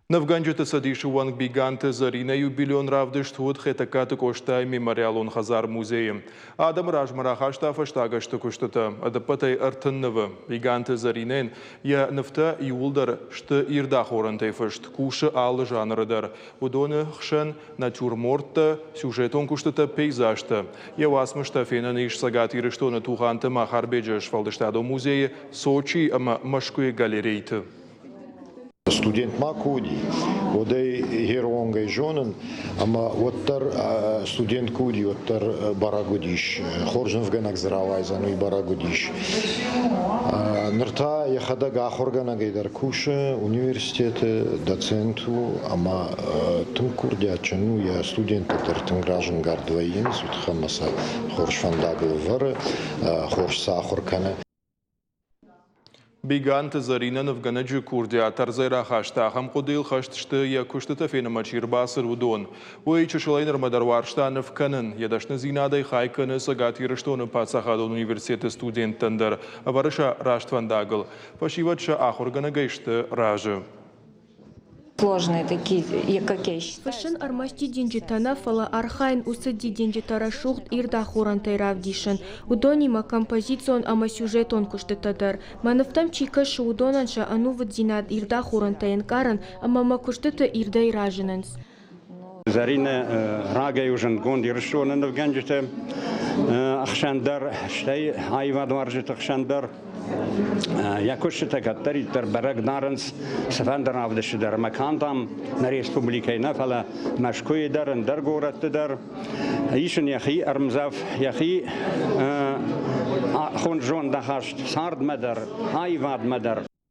Нывгӕнджыты цӕдисы уӕнг Биганты Зӕринӕ юбилейон равдыст уыд Хетӕгкаты Къостайы мемориалон хӕдзар-музейы. Адӕмы размӕ рахаста фӕстаг ӕзты куыстытӕ, ӕдӕппӕтӕй 30 нывы. Биганты Зӕринӕйӕн йӕ нывтӕ иууылдӕр сты ирд ахорӕнтӕй фыст, кусы алы жанры дӕр. Уыдоны хсӕн натюрморттӕ, сюжетон куыстытӕ, пейзажтӕ. Йӕ уацмыстӕ фенӕн ис Цӕгат Ирыстоны Тугъанты Махарбеджы сфӕлдыстадон музейы, Сочийы ӕмӕ Мӕскуыйы галерейты. Студент ма куы уыди, уӕд ӕй херонгӕй зонын, ӕмӕ уӕддӕр студент куы уыди, уӕддӕр бӕрӕг уыдис, хорз нывгӕнӕг дзы рауайдзӕн, уый бӕрӕг уыдис. Ныр та йӕхӕдӕг ахуыргӕнӕгӕй дӕр кусы университеты, доцент у ӕмӕ тынг курдиатджын у, йӕ студенттӕ дӕр тынг разӕнгард вӕййынц, уый тыххӕй ӕмӕ сӕ хорз фӕндагыл ӕвӕры, хорз сӕ ахуыр кӕны. Биганты Зӕринӕ нывгӕнӕджы курдиат ӕрдзӕй рахаста, ахӕм хъуыдыйыл хӕст сты, йӕ куыстытӕ фенынмӕ чи ӕрбацыд, уыдон. Уый чысылӕй нырмӕ дӕр уарзта ныв кӕнын. Йӕ дӕсныдзинадӕй хай кӕны Цӕгат Ирыстоны паддзахадон университеты студенттӕн дӕр, ӕвӕры сӕ раст фӕндагыл. Фӕсивӕд сӕ ахуыргӕнӕгӕй сты разы. Сложные такие, как я считаю. Фыссын ӕрмӕст дидинджытӕ нӕ, фӕлӕ архайын уыцы дидинджытӕ рӕсугъд ирд ахорӕнтӕй равдисын. Уыдонимӕ композицион ӕмӕ сюжетон куыстытӕ дӕр. Мӕ нывтӕм чи кӕсы, уыдонӕн сӕ ӕнувыддзинад ирд ахорӕнтӕй ӕнкъарын ӕмӕ мӕ куыстыты ирдӕй разынынц. Зӕринӕ рагӕй у зындгонд Ирыстоны нывгӕнджыты ӕхсӕн дӕр, стӕй аивадуарзджыты хсӕн дӕр. Йӕ куыстытӕ кӕддӕриддӕр бӕрӕг дарынц цыфӕнды равдысты дӕр ӕмӕ канд ам нӕ республикӕйы нӕ, фӕлӕ Мӕскуыйы дӕр, ӕндӕр горӕтты дӕр. Ис ын йӕхи ӕрмдзӕф, йӕхи хунд зондахаст цардмӕ дӕр, аивадмӕ дӕр.